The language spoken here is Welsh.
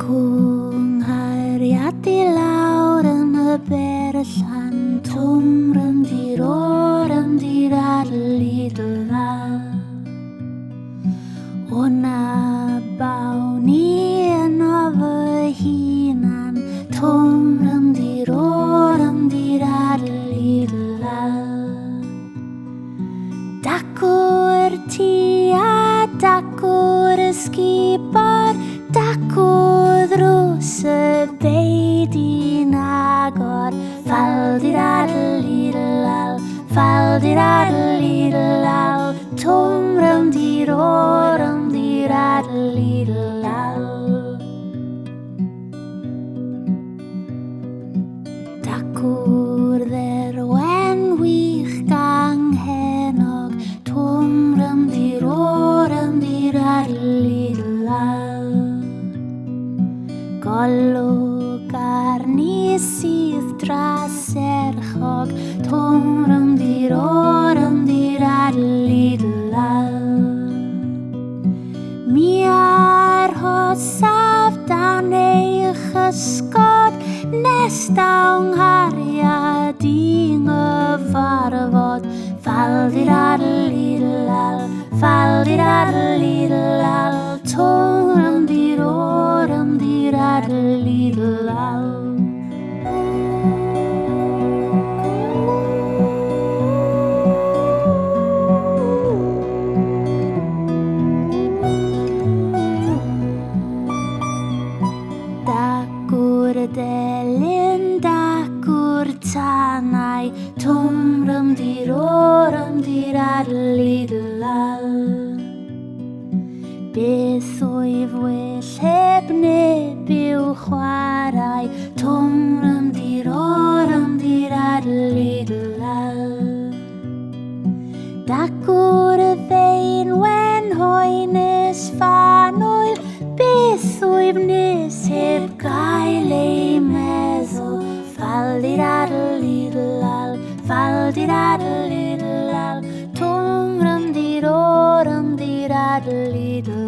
Dacw nghariad i lawr yn y berllan, twm rymdir o rymdir ar lidl. O na bawn i yno fy hunan, twm rymdir o rymdir ar lidl. Dacw'r tŷ a dacw'r ysgubor, dacw ddrws y beidi'n agor. Ffaldiradl-lidl-al, ffaldiradl-lidl-al, twm rymdir o rymdiradl-lidl-al. Dacw'r dderwen wych ganghennog, twm rymdir o rymdiradl-lidl-al. Golwg arni sydd draserchog, twm rymdir o rymdiradl-lidl-al. Mi arhosaf dan eich ysgod, nes daw nghariad i nghyfarfod. Ffaldiradl-lidl-al, ffaldiradl-lidl-al, twm rymdir o rymdiradl-lidl-al. Dacw'r delyn, dacw'r tanau, twm rymdir o rymdiradl-lidl-al. Beth wyf well heb neb i'w chwarae, twm rymdir o rymdiradl-lidl-al. Dacw'r ddeinwen hoenus fanwyl, beth wyf nes heb gael ei meddwl. Ffaldiradl-lidl-al, ffaldiradl-lidl-al, twm rymdir o rymdiradl-lidl-al.